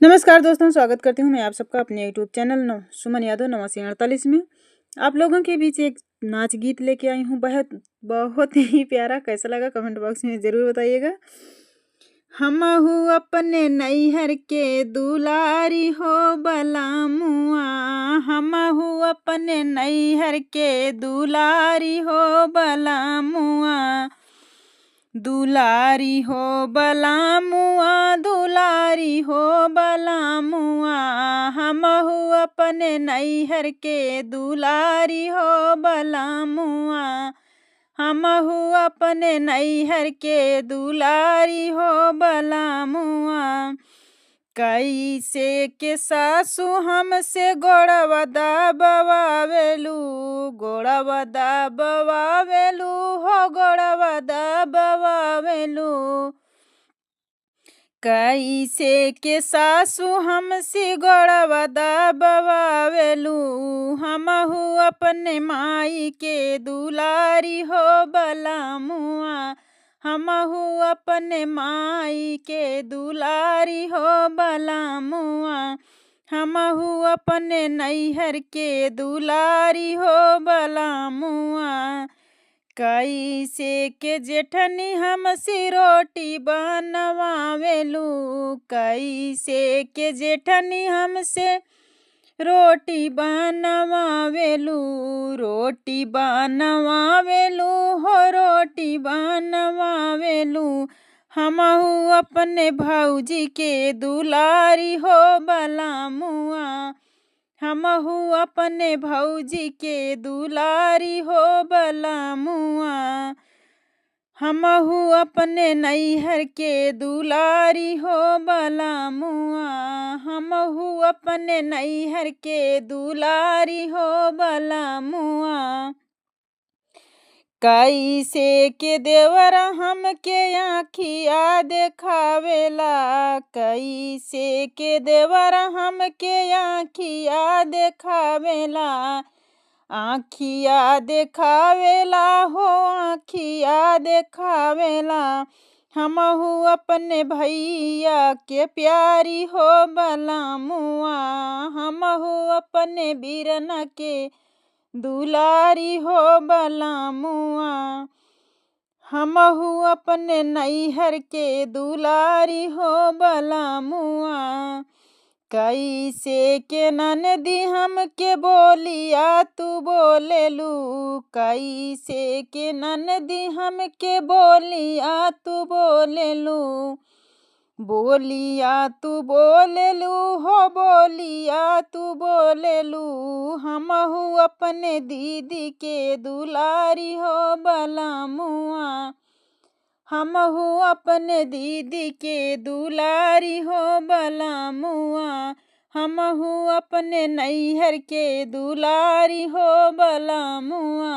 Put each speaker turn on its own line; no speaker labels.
नमस्कार दोस्तों, स्वागत करती हूँ मैं आप सबका अपने यूट्यूब चैनल सुमन यादव 8948 में। आप लोगों के बीच एक नाच गीत लेके आई हूँ, बहुत बहुत ही प्यारा। कैसा लगा कमेंट बॉक्स में ज़रूर बताइएगा। हमहू अपने नैहर के दुलारी हो बलामुआ, हमहू अपने नैहर के दुलारी हो बलामुआ, दुलारी हो बलामुआ, दुलारी हो बलामुआ, हमहू अपने नैहर के दुलारी हो बलामुआ, हमहू अपने नैहर के दुलारी हो बलामुआ। कैसे के सासू हमसे गोड़वा दबावेलू, गोड़वा दबावेलू हो गोड़वा दबावेलू। कैसे के सासू हमसे गोड़वा दबावेलू, हमहू अपने माई के दुलारी हो बलामुआ, हमहू अपने माई के दुलारी हो बलामुआ, हमहू अपने नैहर के दुलारी हो बलामुआ। कैसे के जेठनी हमसे रोटी बनवावेलू, कैसे के जेठनी हमसे रोटी बनवावेलू, रोटी बनवावेलू हो रोटी बनवावेलू, हमहू अपने भौजी के दुलारी हो बलामुआ, हमहू अपने भौजी के दुलारी हो बलामुआ, हमहू अपने नैहर के दुलारी हो बलामुआ, हमहू अपने नैहर के दुलारी हो बलामुआ। कैसे के देवर हमके आँखिया देखावेला, कैसे के देवर हमके आँखिया देखावेला, आँखिया देखावेला हो आँखिया देखावेला, हमहू अपने भैया के प्यारी हो बलामुआ, हमहू अपने बीरना के दुलारी हो बलामुआ, हमहू अपने नैहर के दुलारी हो बलामुआ। कैसे के ननदी हमके बोलिया तू बोलेलू, कैसे के ननदी हमके बोलिया तू बोलेलू, बोलिया तू बोलेलू हो बोलिया तू बोलेलू, हमहू अपने दीदी के दुलारी हो बलामुआ, हमहू अपने दीदी के दुलारी हो बलामुआ, हमहू अपने नैहर के दुलारी हो बलामुआ।